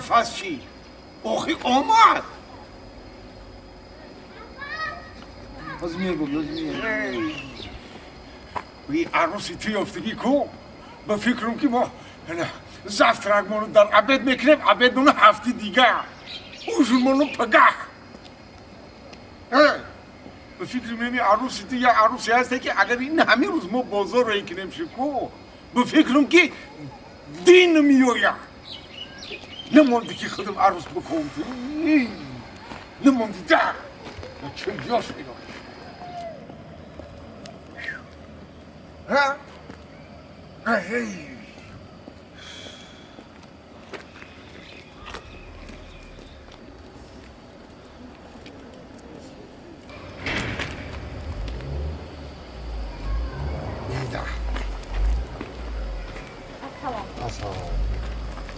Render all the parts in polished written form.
фас шид. Охи омад. Ҳозир меои, боби, ҳозир меои. И арӯси ту ёфтагӣ ку, ба фикрам ки мо завтракмону дар обед мекунем, обедмону ҳафти дигар, ужинмону пагаҳ. Ба фикри меми арӯси ту як арӯсе ҳасте ки агар ин ҳамин рӯз мо бозор рӯй кунем шику, ба фикрам ки дин меояд. Намонди ки худам арӯс бикун, намонди да чӣ ёш меояд. ها؟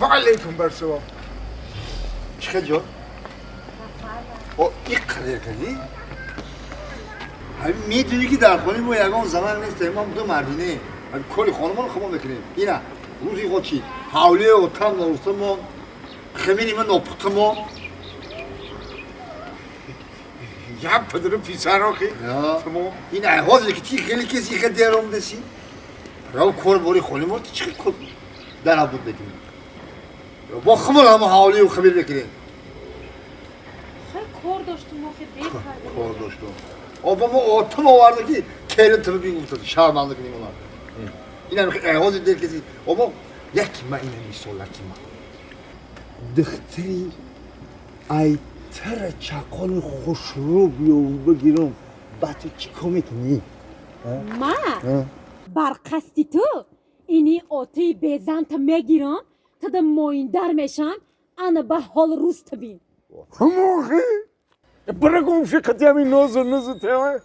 و علیکم بر سلام. چی جان؟ او این قدر کردی؟ همین میتونی که در خانه ما یگان زنان نیست، ما دو مردینه. همین کلی خانمان خما میکنیم. اینا روزی خود چی؟ حوله و تن و ما خمینی من ناپخته ما. یا پدر پیسر آخی. این حاضر که چی خیلی کسی خیلی دیرم دسی. رو کار باری خانه ما چی کار در عبود بکنیم. با خمال همه حوالی و خمیر بکنیم. خیلی کار داشتم آخه دیر کردیم. کار داشتم. آبا ما آتم آورده که کیرن تبه بین گفتد شرمنده کنیم اونا. این هم حاضر دیر کسی. آبا یکی من اینم مثال یکی من. دختری ایتر چقال خوشرو بیاو بگیرم بعد تو چیکار میکنی؟ ما بر قصدی تو اینی آتی بیزن تا میگیرم تا در مویندر میشم انا به حال روز تبین. هموخی برگم شکتی همین نوزو نوزو تیوه.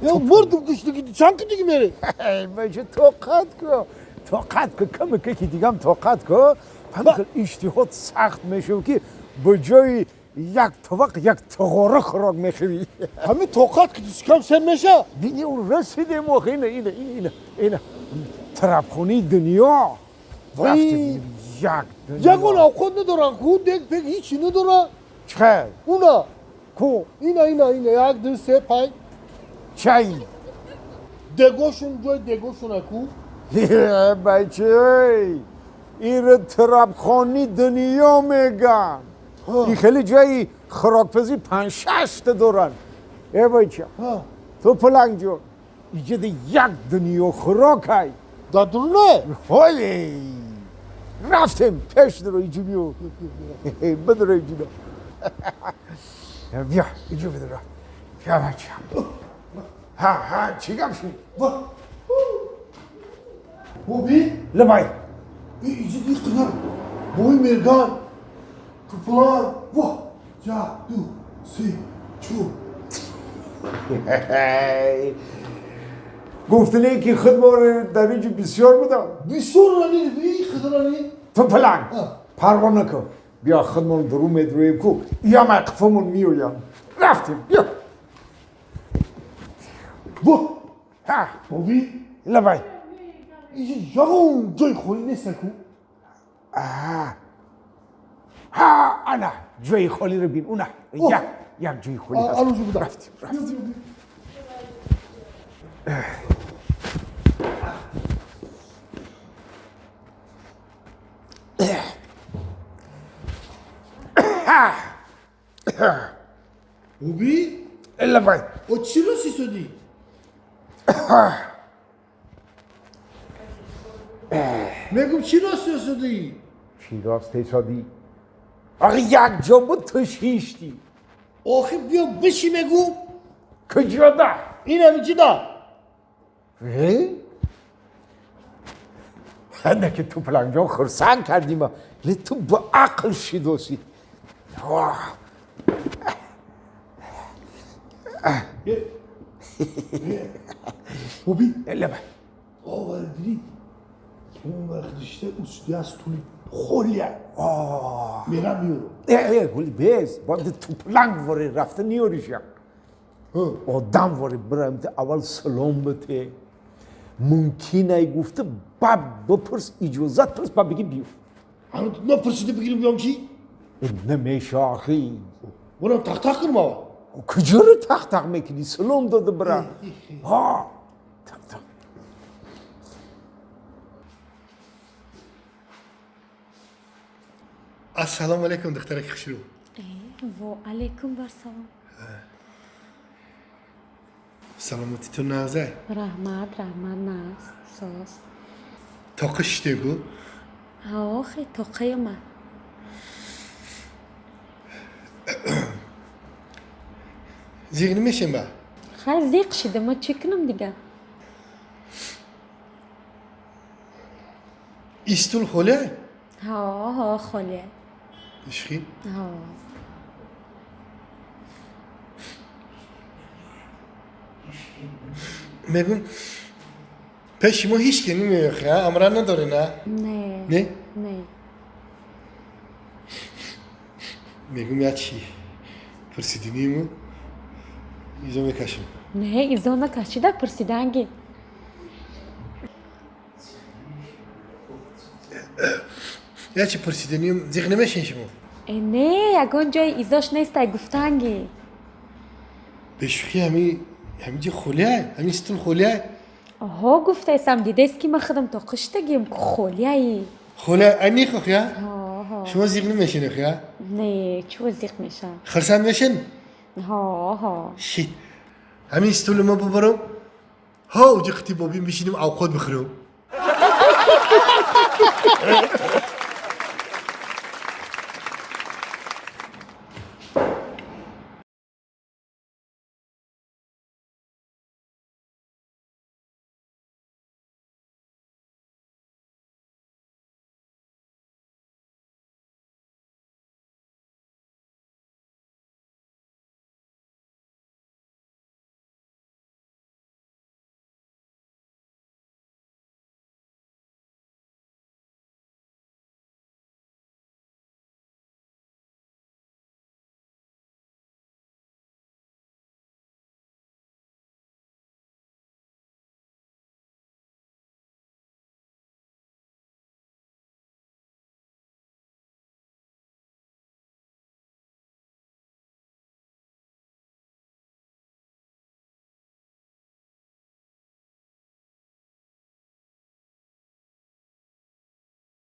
Ya vurdum kışlı gitti, çan gitti beri. باشه توقت کو توقت کو کم که که دیگم توقت کو همین اشتهات سخت میشه که به جای یک توق یک تغاره خوراک میخوی. همین توقت که کم سن میشه. بینی اون رسیدیم آخه اینه اینه اینه اینه طربخونی دنیا رفتیم یک دنیا. یگان اوقات ندارن کو دک پک هیچی ندارن. چه؟ اونا کو اینا اینا اینا یک دو سه پنج چای دگوشون جای دگوشون کو. بچه این طربخانی دنیا میگن. این خیلی جایی خوراکپزی 5-6 تا دارن. ای بچه تو پلنگ جون اینجا یک دنیا خوراک های دادرونه های رفتیم پیش درو اینجا بیو بدرو اینجا بیا اینجا بدرو بیا بچه ها ها چی گم شد؟ بوبی؟ لبای اینجا دی قدر بوی مرگان توپلان واه جا دو سه چور. گفتنه که خود ما در اینجا بسیار بودم. بسیار رانی بی خدرانی تو پلنگ پروا نکن بیا خودمون درو میدرویم کو یا مقفمون میویم رفتیم بیا واه ها بوبی لبای اینجا یگان جای خالی نیست کو. ها انا جای خالی رو بین اونه یک جای خالی هست. رفتیم رفتیم. بوبی؟ لبای او چی رو سی سودی؟ میگم چی راست سودی؟ چی راست سودی؟ آخه یک جا بود تو شیشتی. آخه بیا بشی میگم. کجا ده؟ این همینجی ده. نه که تو پلنگ جان خرسند کردیم ولی تو با عقل شیدوسی. بوبی؟ لبای آور دیدی اون وقت دیشته اوستی از توی خالیه میرم میورم. گلی بیز باید تو پلنگ واری رفته نیوریش. Одам вори бираем, аввал салом бите, мумкин ай гуфта, баъд бипурс, иҷозат пурс, баъд бигӣ биё. Ҳанӯз напурсида бигирим биём чӣ? Намеша ахи. Бурам тақ-тақ кунам аввал. Куҷоро тақ-тақ мекунӣ? Салом дода бира. Ҳа, тақ-тақ. Ассалому алайкум, духтараки хушрӯ. Во алайкум барсалом. Саломатитон нағзай? Раҳмат, раҳмат, нағз, соз. Тоқа шиштегу? Охи, тоқаяма. Зиқ намешем ба? Хай, зиқ шида, ма чӣ кунам дига? Истул холиай? Ҳо, ҳо, холия. Ишқи? Ҳо. Мегум, пеши мо ҳеч ки намеёхи, амра надоре, на? Не. Не? Не. Мегум, як чи пурсидиниму изо мекашем. Не, изо накашида, пурсиданги. Як чи пурсиданим, зиқ намешин шумо? Э, не, ягон ҷои изош нестай, гуфтанги. Бешӯхӣ, ҳамиҷа холиай, ҳамин стул холиай? Оҳо, гуфтаесам, дидест, ки ман худам тоқиштагим, холияи. Холиай аниқ, охия? Ҳо, ҳо. Шумо зиқ намешин, охия? Не, чӯ зиқ мешам? Хурсанд мешин? Ҳо, ҳо. Шит, ҳамин стули ма бубарам, ҳо, уҷи қити бобим бишинем, авқот бихӯрем.